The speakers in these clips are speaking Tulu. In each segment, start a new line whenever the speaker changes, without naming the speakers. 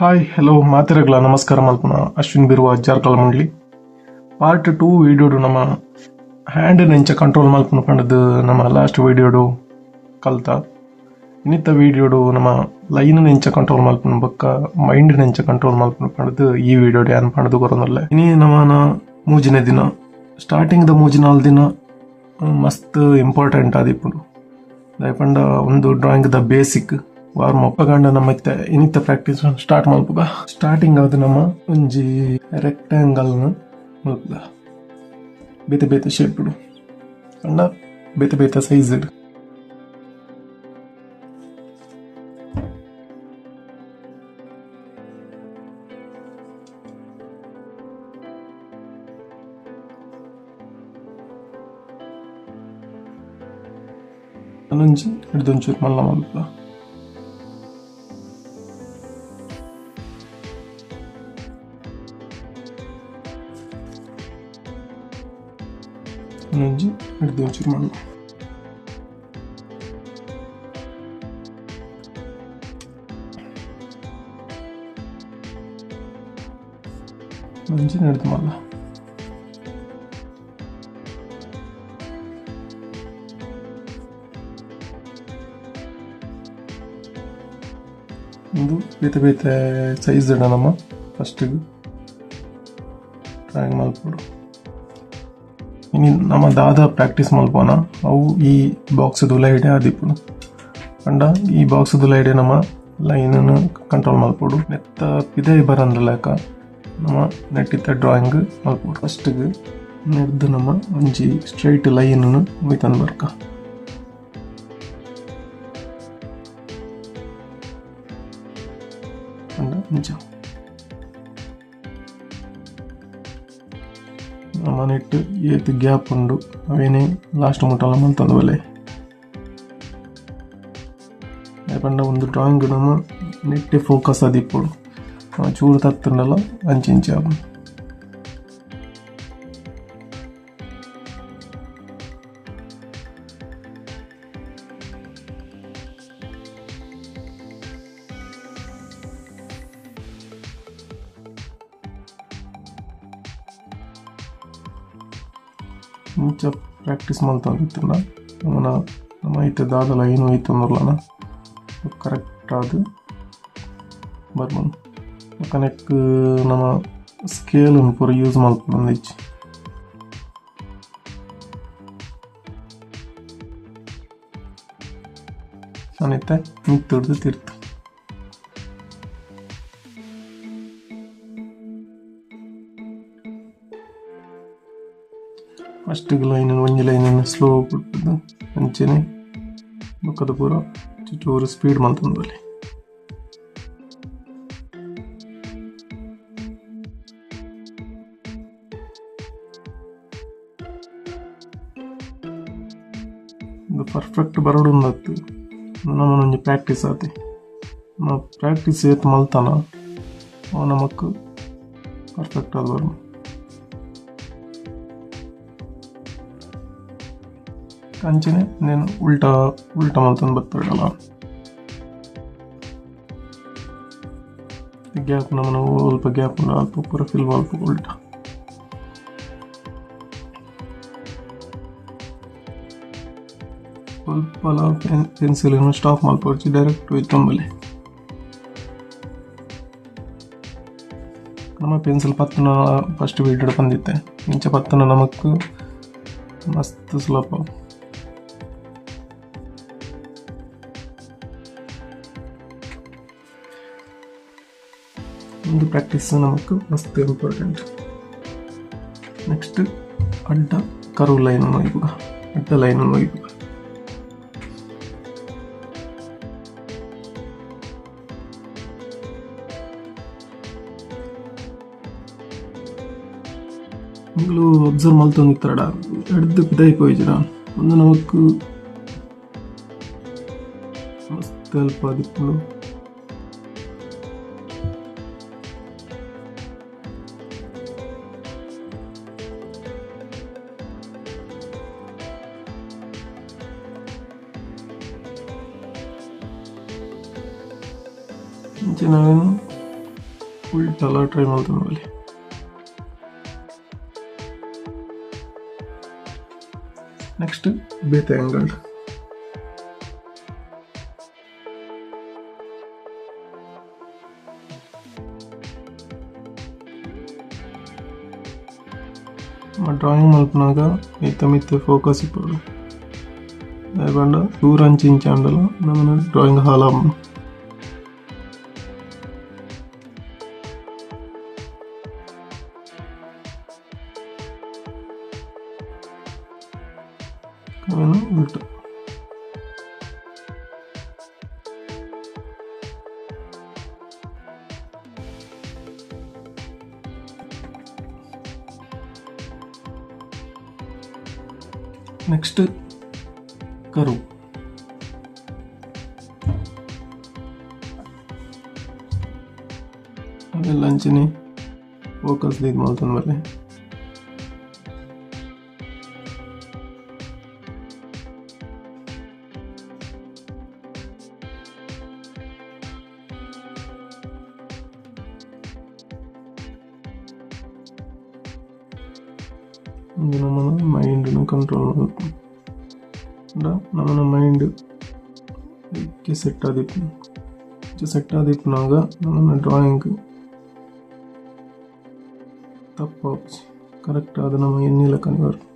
ಹಾಯ್ ಹಲೋ ಮಾತೆರೆಗ್ಲ ನಮಸ್ಕಾರ ಮಲ್ಪುನ ಅಶ್ವಿನ್ ಬಿರುವ ಜಾರ್ಕಲ್ ಮುಂಡ್ಲಿ ಪಾರ್ಟ್ 2 ವಿಡಿಯೋಡು ನಮ್ಮ ಹ್ಯಾಂಡ್ ನೆಂಚ ಕಂಟ್ರೋಲ್ ಮಲ್ಪುನ ಪಂಡದು ನಮ್ಮ ಲಾಸ್ಟ್ ವಿಡಿಯೋಡು ಕಲ್ತ. ಇನ್ನಿತ್ತ ವಿಡಿಯೋಡು ನಮ್ಮ ಲೈನ್ ನೆಂಚ ಕಂಟ್ರೋಲ್ ಮಲ್ಪುನ ಬೊಕ್ಕ ಮೈಂಡ್ ನೆಂಚ ಕಂಟ್ರೋಲ್ ಮಲ್ಪುನ ಪಂಡದು ಈ ವಿಡಿಯೋಡು ಯಾನ್ ಪಂಡದು ಕೊರೊಂದುಲ್ಲೆ. ಇನಿ ನಮನ ಮೂಜಿನ ದಿನ ಸ್ಟಾರ್ಟಿಂಗ್ ದ ಮೂಜಿ ನಾಲ್ ದಿನ ಮಸ್ತ್ ಇಂಪಾರ್ಟೆಂಟ್ ಆದಿಪ್ಪುಂಡು. ದಾಯೆ ಪಂಡ ಒಂದು ಡ್ರಾಯಿಂಗ್ ದ ಬೇಸಿಕ್ ವಾರ್ಮ್ ಅಪ್ ಗಂಡ ನಮ್ಮ ಇತ್ತೆ ಇನ್ನಿತ್ತ ಪ್ರಾಕ್ಟೀಸ್ ಸ್ಟಾರ್ಟ್ ಮಲ್ಪುಗ. ಸ್ಟಾರ್ಟಿಂಗ್ ಆದ್ ನಮ್ಮ ಒಂಜಿ ರೆಕ್ಟಾಂಗಲ್ ಮಲ್ಪುಗ, ಬೇತೆ ಬೇತೆ ಶೇಪ್ ಪಂಡ ಬೇತೆ ಬೇತೆ ಸೈಜ್. ಒಂಜಿ ಹಿಡ್ದೊಂಚೂರು ಮಲ್ಲ ಮಲ್ಪುಗ. ಒಂಜಿ ಹಿಡ್ದೊಂಚೂರು ಮಲ್ಲ. ಒಂಜಿ ಹಿಡ್ದು ಮಲ್ಲ. ಇದು ಬೇತೆ ಬೇತೆ ಸೈಜ್ ನಮ್ಮ ಫಸ್ಟ್ ಡ್ರಾಯಿಂಗ್ ಮಲ್ಪೊಡು. ಇನಿ ನಮ್ಮ ದಾದ ಪ್ರಾಕ್ಟೀಸ್ ಮಲ್ಪೋಣ ಅವು ಈ ಬಾಕ್ಸ್ ಲೈಡೆ ಆದಿಪ್ಪುಂಡು. ಪಂಡ ಈ ಬಾಕ್ಸ್ ಲೈಡೆ ನಮ್ಮ ಲೈನ್ ಕಂಟ್ರೋಲ್ ಮಲ್ಪೊಡು. ನೆತ್ತ ಪಿದೈ ಬರಂದ ಲೆಕ್ಕ ನಮ್ಮ ನೆಟ್ಟಿತ್ತ ಡ್ರಾಯಿಂಗ್ ಮಲ್ಪೊಡು. ಫಸ್ಟ್ಗೆ ನೆಡ್ದು ನಮ್ಮ ಒಂಜಿ ಸ್ಟ್ರೈಟ್ ಲೈನ್ ಒಯ್ತಂದು ಬರ್ಕ. ನಿಜ ನಮ್ಮ ನೆಟ್ ಏತ್ ಗ್ಯಾಪ್ ಉಂಡು ಅವೇನೆ ಲಾಸ್ಟ್ ಮುಟ್ಟಲ ಮಲ್ತಂದು ಬಲೆ. ಪಂಡ ಒಂದು ಡ್ರಾಯಿಂಗ್ ನಮ್ಮ ನೆಟ್ಟೆ ಫೋಕಸ್ ಆದಿಪ್ಪೊಡು. ಚೂರು ತತ್ತುಂಡಲ ಅಂಚಿಂಚಿ ಆಪುಂಡು. ಇಂಚ ಪ್ರಾಕ್ಟೀಸ್ ಮಲ್ತೊಂದಿತ್ತುಂಡ ನಮನ ನಮ್ಮ ಇತ್ತೆ ದಾದ ಲೈನ್ ಒಯ್ತೊಂದುಲ್ಲನ ಕರೆಕ್ಟ್ ಆದ್ ಬರ್ಪುಂಡು. ಬೊಕ್ಕ ನೆಕ್ಕ್ ನಮ ಸ್ಕೇಲ್ ನ್ ಪೂರ ಯೂಸ್ ಮಲ್ಪೊಡೊಂದಿಜ್ಜಿ. ಅನಿತ್ತೆ ಮಿತ್ತುಡ್ದು ತಿರ್ತು. ಫಸ್ಟ್ ಲೈನ್ ಒಂಜಿ ಲೈನ್ ಸ್ಲೋ ಬಿಡ್ತದೆ ಅಂಚನೆ ಬೊಕ್ಕದ ಪೂರ ಚೂರು ಸ್ಪೀಡ್ ಮಲ್ತೊಂದು ಬಲೆ. ಇದು ಪರ್ಫೆಕ್ಟ್ ಬರೋಡು ಉಂದತ್ತು ನಮ್ಮನ ಒಂಜಿ ಪ್ರಾಕ್ಟೀಸ್ ಆತೆ. ನಮ್ಮ ಪ್ರಾಕ್ಟೀಸ್ ಏತ್ ಮಲ್ತಾನ ಅವು ನಮಕ್ ಪರ್ಫೆಕ್ಟ್ ಆದ್ ಬರು. ಅಂಚನೆ నేను ಉಲ್ಟಾ ಉಲ್ಟಾ ಮಲ್ತೊಂದು ಬತ್ತಡಲ. ಗ್ಯಾಪ್ ನಮನ ಅಲ್ಪ ಗ್ಯಾಪ್ ಉಂಡು ಅಲ್ಪ ಪೂರ ಫಿಲ್ ಮಲ್ಪ ಉಲ್ಟಾ. ಅಲ್ಪಲ ಪೆನ್ಸಿಲ್ ಸ್ಟಾಪ್ ಮಲ್ಪೊಡ್ಚಿ ಡೈರೆಕ್ಟ್ ಒಯ್ತೊಂಬಲೆ. ನಮ್ಮ ಪೆನ್ಸಿಲ್ ಪತ್ತುನ ಫಸ್ಟ್ ವೀಡಿಯೋ ಬಂದಿತ್ತೆ. ಇಂಚ ಪತ್ತುನ ನಮಕ್ ಮಸ್ತ್ ಸುಲಭ. ಒಂದು ಪ್ರಾಕ್ಟೀಸ್ ನಮಕ್ ಮಸ್ತ್ ಇಂಪಾರ್ಟೆಂಟ್. ನೆಕ್ಸ್ಟ್ ಅಡ್ಡ ಕರ್ವ್ ಲೈನ್ ಒಯ್ಪುಗ, ಅಡ್ಡ ಲೈನ್ ಒಯ್ಪುಗ. ನಿಂಗಳು ಅಬ್ಸರ್ವ್ ಮಲ್ತೊಂದಿತ್ತರಡ ಎಡ್ದು ಪಿದೈ ಪೋಯಿಜಿಡ ಒಂದು ನಮಕ್ ಮಸ್ತ್ ಹೆಲ್ಪ್ ಆದಿಪ್ಪುಂಡು. ಇಂಚ ನಾವೇನು ಉಲ್ಟಲ ಟ್ರೈ ಮಲ್ತೊಂದು ನೆಕ್ಸ್ಟ್ ಬೇತೆ ಆಂಗಲ್ ಡ್ರಾಯಿಂಗ್ ಮಲ್ಪನಾಗ ಐತ ಮಿತ್ತೆ ಫೋಕಸ್ ಇಪ್ಪೊಡು ದಾಯೆ ದೂರ ಅಂಚಿ ಇಂಚ ಆಂಡಲ ನಮನ ಡ್ರಾಯಿಂಗ್ ಹಾಲ್ ಆಪುಂಡು. ಅವೆನ್ ಉಲ್ಟ ನೆಕ್ಸ್ಟ್ ಕರು ಅವೆಲ್ಲ ಅಂಚನೆ ಫೋಕಸ್ ದೀದ್ ಮಲ್ತೊಂದು ಬಲ್ಲೆ. ಉಂದು ನಮನ ಮೈಂಡ್ ನು ಕಂಟ್ರೋಲ್ ಮಲ್ಪುಂಡು. ನಮನ ಮೈಂಡ್ ಸೆಟ್ ಆದಿಪ್ಪುಂಡು. ಸೆಟ್ ಆದಿಪ್ಪುನಗ ನಮನ ಡ್ರಾಯಿಂಗ್ ತಪ್ಪಾಪುಜಿ, ಕರೆಕ್ಟ್ ಆದ್ ನಮ ಎನ್ನಿಲೆಕನೆ ಬರ್ಪುಂಡು.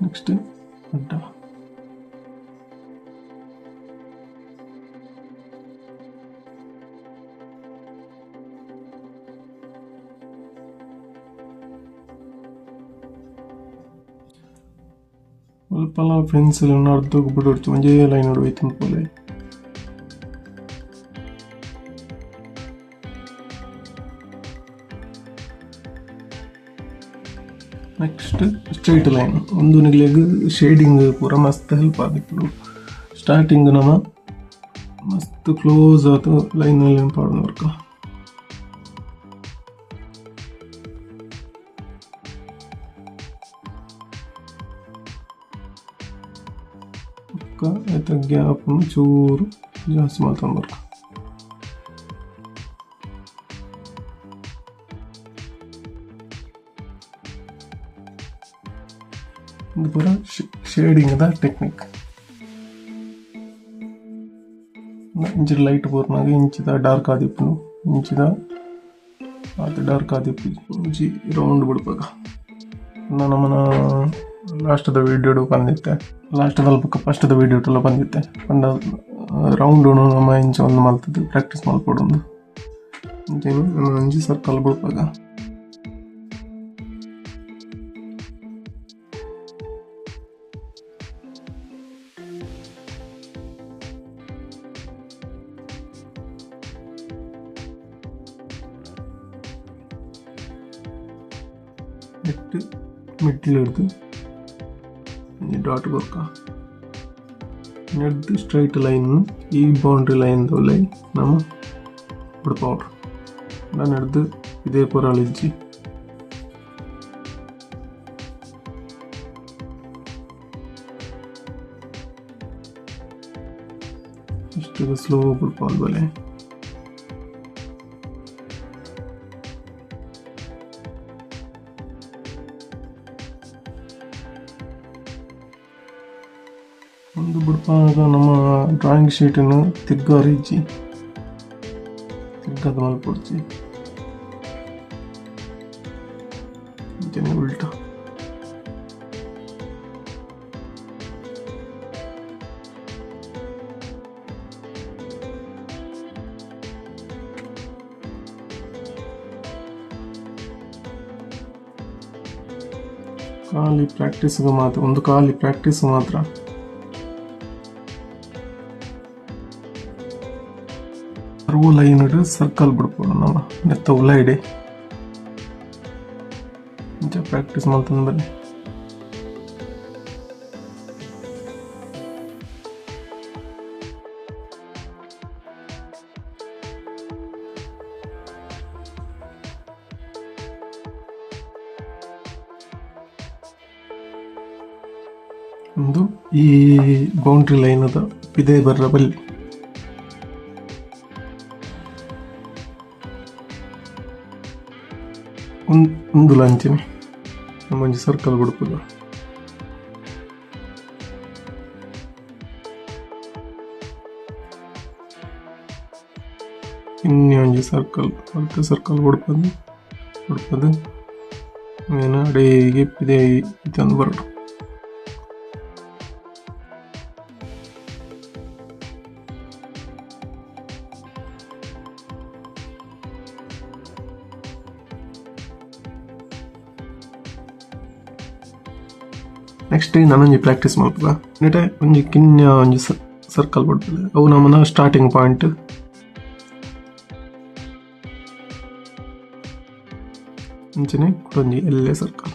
ನೆಕ್ಸ್ಟ್ ಅಡ್ಡ ಅಲ್ಪಲ ಪೆನ್ಸಿಲ್ ಅರ್ಧಗ್ ಬುಡೊಡ್ಚಿ ಒಂಜೇ ಲೈನ್ ಡ್ ಒಯ್ತೊಂದು ಪೋಲೆ. ನೆಕ್ಸ್ಟ್ ಸ್ಟ್ರೈಟ್ ಲೈನ್ ಉಂದು ನಿಗ್ಲೆಗ್ ಶೇಡಿಂಗ್ ಪೂರ ಮಸ್ತ್ ಹೆಲ್ಪ್ ಆದಿಪ್ಪುಂಡು. ಸ್ಟಾರ್ಟಿಂಗ್ ನಮ ಮಸ್ತ್ ಕ್ಲೋಸ್ ಆದ್ ಲೈನ್ ನ್ ಪಾಡುನ ವರ್ಕ. ಐತ ಗ್ಯಾಪ್ ಚೂರು ಜಾಸ್ತಿ ಮಲ್ತೊಂದು ಬರ್ಕ. ಉಂದು ಪೂರ ಶೇಡಿಂಗ್ ದ ಟೆಕ್ನಿಕ್. ಇಂಚಿದ ಲೈಟ್ ಪೂರ್ನಾಗ ಇಂಚಿದ ಡಾರ್ಕ್ ಆದಿಪ್ಪುಂಡು, ಇಂಚಿದ ಆತ್ ಡಾರ್ಕ್ ಆದಿಪ್ಪುಜಿ. ಒಂಜಿ ರೌಂಡ್ ಬುಡ್ಪಗ ನಮನ ಲಾಸ್ಟ್ ದ ವಿಡಿಯೋಡು ಪಂದಿತ್ತೆ, ಲಾಸ್ಟ್ ದಲ್ಪ ಫಸ್ಟ್ ದ ವಿಡಿಯೋ ಟುಲ ಪಂದಿತ್ತೆ ಪಂಡ ರೌಂಡ್ ನಮ ಇಂಚ ಒಂದು ಮಲ್ತದ್ದು ಪ್ರಾಕ್ಟೀಸ್ ಮಲ್ಪೊಡು. ಅಂಚೆನೆ ನಮ ಒಂಜಿ ಸರ್ಕಲ್ ಬುಡ್ಪಗ. ಎಟ್ಟು ಮಿಡ್ಲ್ ಹಿಡ್ದು ಡಾಟ್ ಕೊರ್ಕ ನೆಡ್ದು ಸ್ಟ್ರೈಟ್ ಲೈನ್ ಈ ಬೌಂಡ್ರಿ ಲೈನ್ ಲೈ ನಮ ಬುಡ್ಪಾವೊಡು. ನೆಡ್ದು ಇದೇ ಪೂರ ಇಜ್ಜಿ. ಇಷ್ಟು ಸ್ಲೋ ಬುಡ್ಪಾವೊಂದು ಬಲೆ. ಒಂದು ಬುಡ್ಪಾಗ ನಮ್ಮ ಡ್ರಾಯಿಂಗ್ ಶೀಟನ್ನು ತಿಗ್ಗಾರ ಇಜ್ಜಿ, ತಿಗ್ಗದ ಮಲ್ಪೊಡ್ಚಿ. ಅಂಚನೆ ಉಲ್ಟ ಖಾಲಿ ಪ್ರಾಕ್ಟೀಸ್ ಮಾತ್ರ, ಒಂದು ಖಾಲಿ ಪ್ರಾಕ್ಟೀಸ್ ಮಾತ್ರ. ಲೈನ್ ಸರ್ಕಲ್ ಬಿಡ್ಬೋದು ನಮ್ಮ ನೆತ್ತ ಉಲೈಡೆ ಇಂಚ ಪ್ರಾಕ್ಟೀಸ್ ಮಲ್ತೊಂದು ಬನ್ನಿ. ಒಂದು ಈ ಬೌಂಡ್ರಿ ಲೈನ್ ಅದ ಪಿದೆ ಬರ್ರ ಬಲ್ಲಿ. ಒಂದು ಲಂಚಿನಿ ನಮ್ಮ ಒಂಜಿ ಸರ್ಕಲ್ ಬುಡ್ಪುಗ. ಇನ್ನಿ ಒಂಜಿ ಸರ್ಕಲ್ ಅರ್ಧ ಸರ್ಕಲ್ ಬುಡ್ಪದು ಬುಡ್ಪದು ಮೇನ ಅಡೇಗೆ ಪಿದೆ ಇತ್ತೊಂದು ಬರಡು. Next ನಾನೊಂಜಿ practice ಮಲ್ಪುಗ. ನೆಟೆ ಒಂಜಿ ಕಿನ್ಯ ಒಂಜಿ ಸರ್ಕಲ್ ಬುಡ್ಪುಲೆ ಅವು ನಮ್ಮನ ಸ್ಟಾರ್ಟಿಂಗ್ ಪಾಯಿಂಟ್. ಅಂಚನೆ ಕುಡೊಂಜಿ ಎಲ್ಲೆ circle.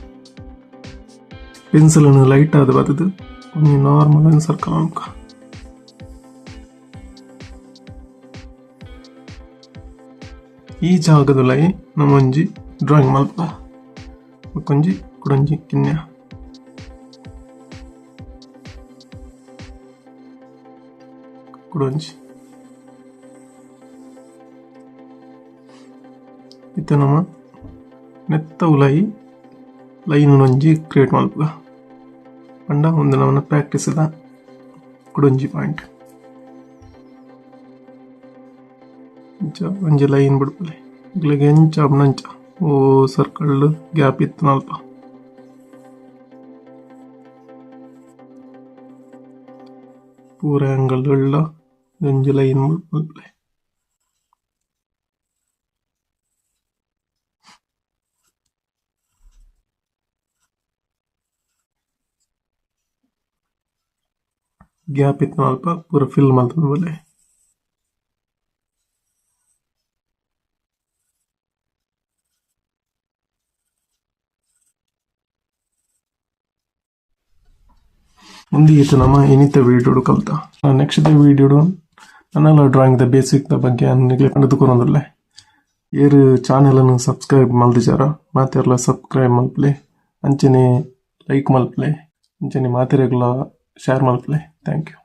Pencil light ಆದ್ ಬತ್ತದು ಒಂಜಿ ನಾರ್ಮಲ್ ಒಂಜಿ ಸರ್ಕಲ್ ಅನ್ಕ. ಈ ಜಾಗದುಲೈ ನಮ್ಮೊಂಜಿ ಡ್ರಾಯಿಂಗ್ ಮಲ್ಪುಗ. ಬೊಕೊಂಜಿ ಕುಡೊಂಜಿ ಕಿನ್ಯ ಕುಡೊಂಜಿ. ಇತ್ತೆ ನಮ ನೆತ್ತ ಉಲೈ ಲೈನ್ ಒಂಜಿ ಕ್ರಿಯೇಟ್ ಮಲ್ಪುಗ. ಪಂಡ ಒಂದು ನಮನ ಪ್ರಾಕ್ಟೀಸ್ ದ ಕುಡೊಂಜಿ ಪಾಯಿಂಟ್. ಇಂಚ ಒಂಜಿ ಲೈನ್ ಬುಡ್ಪುಲೆ ಇಗ್ಲೆಗ್ ಎಂಚ ಆಪುಂಡು ಅಂಚ ಓ ಸರ್ಕಲ್ ಗ್ಯಾಪ್ ಇತ್ತಿನಲ್ಪ. ಪೂರ ಆಂಗಲ್ ಉಳ್ಳ ಒಂಜಿ ಲೈನ್ ಮಲ್ಪುಲೆ. ಗ್ಯಾಪ್ ಇತ್ತಿನಲ್ಪ ಪೂರ ಫಿಲ್ ಮಲ್ತೊಂದು ಬಲೆ. ಮುಂದೆ ಈತ ನಮ್ಮ ಇನ್ನಿತ ವೀಡಿಯೋಡು ಕಲ್ತ. ನೆಕ್ಸ್ಟ್ the ವೀಡಿಯೋಡು ನನ್ನೆಲ್ಲ drawing the basic the ಬಗ್ಗೆ ನಿಗ್ಲೆ ಕಂಡು ಕೊರೊಂದುಲ್ಲೆ. ಏರು ಚಾನೆಲ್ ಸಬ್ಸ್ಕ್ರೈಬ್ ಮಲ್ದಿಜಾರ ಮಾತೆರ್ಲ ಸಬ್ಸ್ಕ್ರೈಬ್ ಮಲ್ಪಲೆ, ಅಂಚನೆ ಲೈಕ್ ಮಲ್ಪಲೆ, ಅಂಚನೆ ಮಾತೆರೆಗ್ಲ ಶೇರ್ ಮಲ್ಪಲೆ. Thank you.